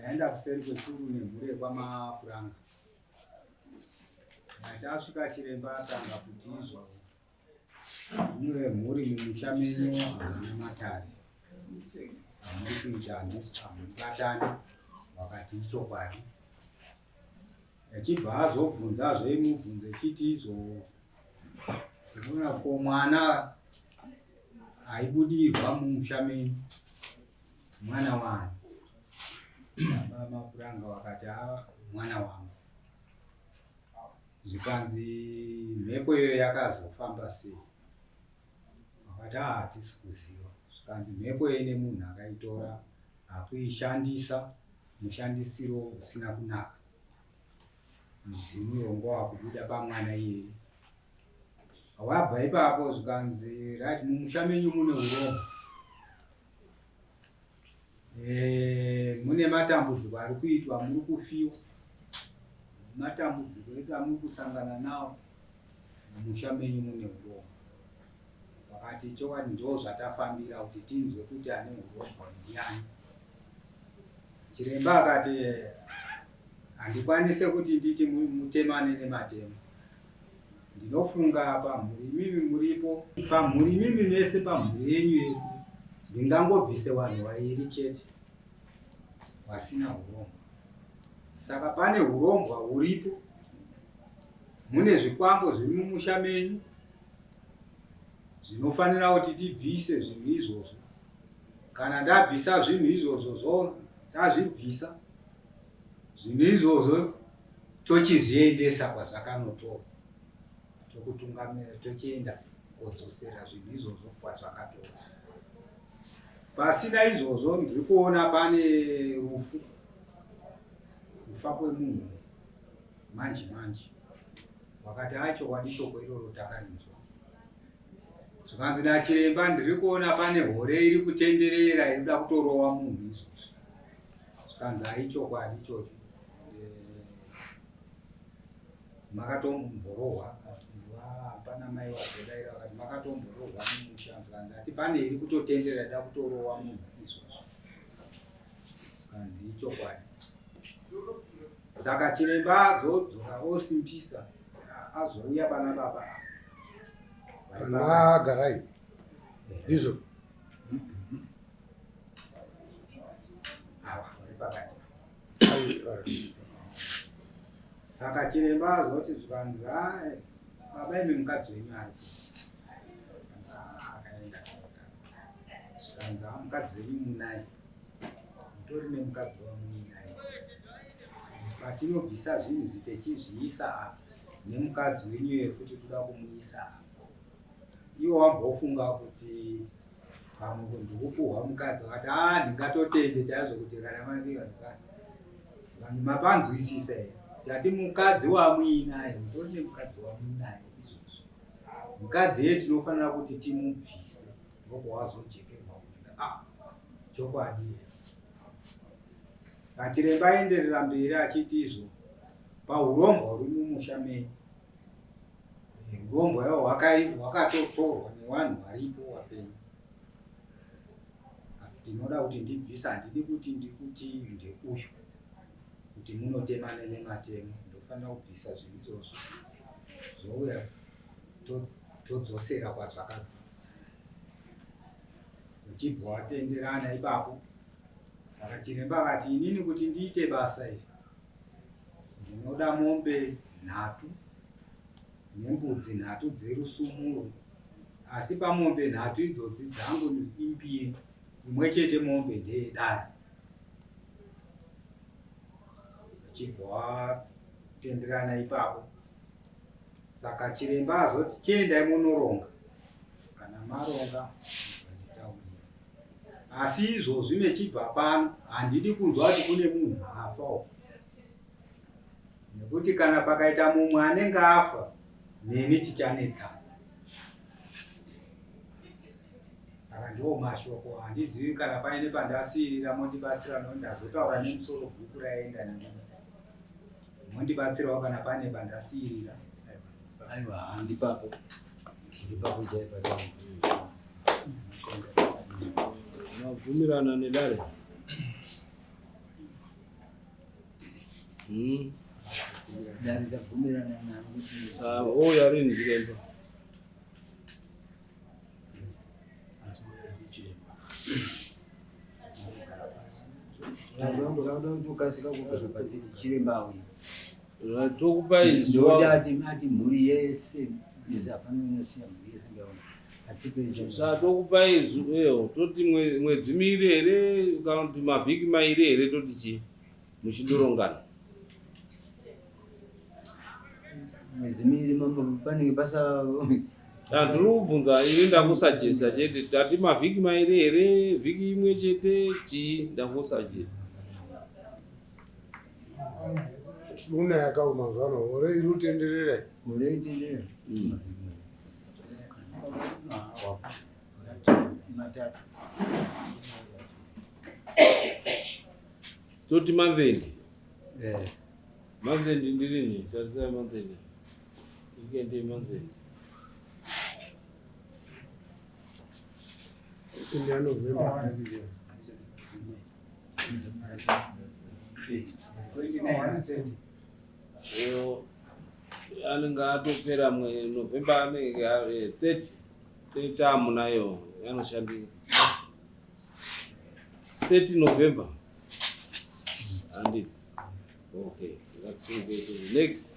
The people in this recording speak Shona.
Ndaenda kuseri kwechuru nemhuri yekwamapuranga. Ndasvika chiremba atanga kuti izvo imwe vemhuri mumusha menyu hamuna matare amuri kuita hamubatani vakati ichokwadi achibva azobvunzazve mubvunzo echiti izvo unoona ko mwana aibudirwa mumusha menyu mwana wani baba mapuranga wakati a mwana wangu zvikanzi mhepo iyoyo yakazofamba sei wakati a hatisi kuziva zvikanzi mhepo iyo ine munhu akaitora akuishandisa mushandisiro usina kunaka mudzimu iwo ngowakubuda pamwana iyeye wabva ipapo zvikanzi right mumusha menyu mune urombo Eh, mune matambudziko ari kuitwa muri kufiwa matambudziko ese amuri kusangana nawo mumusha menyu mune urombo vakati chokwadi ndo zvatafambira kuti tinzwe kuti ane urombo ndiani chiremba akati handikwanise kuti nditi mutemane nematemo Ndinofunga pamhuri imimi muripo, pamhuri imimi mese, pamhuri yenyu yese ndingangobvise vanhu vairi chete vasina hurombwa. Saka pane hurombwa huripo, mune zvikwambo zviri mumusha menyu zvinofanira kuti tibvise zvinhu izvozvo. Kana ndabvisa zvinhu izvozvo zvo tazvibvisa zvinhu izvozvo tochizviendesa kwazvakanotorwa tokutungamira tochienda kodzosera zvinhu izvozvo kwazvakatorwa pasina izvozvo ndiri kuona pane rufu kufa kwemunhu manje manje wakati achokwadi shoko iroro takarinzwa zvikanzi nachiremba ndiri kuona pane hore iri kutenderera iri kuda kutorova munhu izvozvi zvikanzi aichokwadi ichocho makatomborohwa pana mai vazodaira vakati makatomborohwa mumusha ndati pane iri kutotendera ida kutorowa munhu izvozvo kanzi ichokwadi saka chiremba azodzoka osimbisa azouya pana baba pana garai ndizvo ava vari pakati Saka chiremba azoti zvikanzi baba imi mukadzi wenyu ari akaenda zvikanzi a mukadzi wenyu munaye mutori nemukadzi wamuinaye patinobvisa zvinhu izvi techizviisa apa nemukadzi wenyu iye futi toda kumuisa apa iwo wambofunga kuti pamwe ndikupuhwa mukadzi wakati a ah, ndingatotende chaizvo kuti kana mandiva vanhu mapanzwisisa here tati mukadzi wamuinaye mutori nemukadzi wamuinaye izvozvo mukadzi iye tinofanira kuti timubvise ndokuwazojekerwa kuti a ah, chokwadi here kachiremba aenderera mberi achiti izvo pahurombwa huri mumusha menyu Hurombwa iwo hwakatotorwa nevanhu varipo vapenyu asi tinoda kuti ndibvise handidi kuti ndikuti ndeuyu kuti munotemane nematemo ndofanira kubvisa zvinhu izvozvo zvouya todzosera kwazvakabva uchibva watenderana ipapo saka chiremba akati inini kuti ndiite basa iri Ndinoda mombe nhatu nembudzi nhatu dzerusumuro asi pamombe nhatu idzodzi dzangu imbiri imwe chete mombe ndeyedare. Achibva watenderana ipapo saka chiremba azoti chiendai munoronga kana maronga nditaurira asi izvozvi mechibva pano handidi kunzwa kuti kune munhu afa uko nekuti kana pakaita mumwe anenge afa neni tichanetsana saka ndiwo mashoko handizivi kana paine pandasiirira mondibatsira no ndazotaura nemusoro bhuku raenda neni mondibatsirawo kana pane pandasiirira aiwa handipapo ndipapo chaipa mabvumirana nedare. Dare tabvumirana naro kuti Ah, ouya rini chiremba? Tauda kutokasika kugara pasi chiremba auya. Tokupai Ndokuti zuva ati ati mhuri yese yese hapana inosiya mhuri yese ngaona. Atipe Saka tokupai eyo toti mwedzi miiri here kana kuti mavhiki mairi here toti chii muchindorongana. Mwedzi miiri mambo panenge pasa Ndiri kubvunza ini ndakusajesa chete tati mavhiki mairi here vhiki imwe chete chii ndakusajesa. Luna yakaoma mazuva ano gore iri kutenderera. Gore itenderera. Matatu. Toti manzendi. Eh. Manzendi ndirini tarisai manzendi. Ikende manzendi. India November. Eyo anenge atopera November anenge 30 tamunayo anoshandika 30 November handiti okay ngatisungwe next.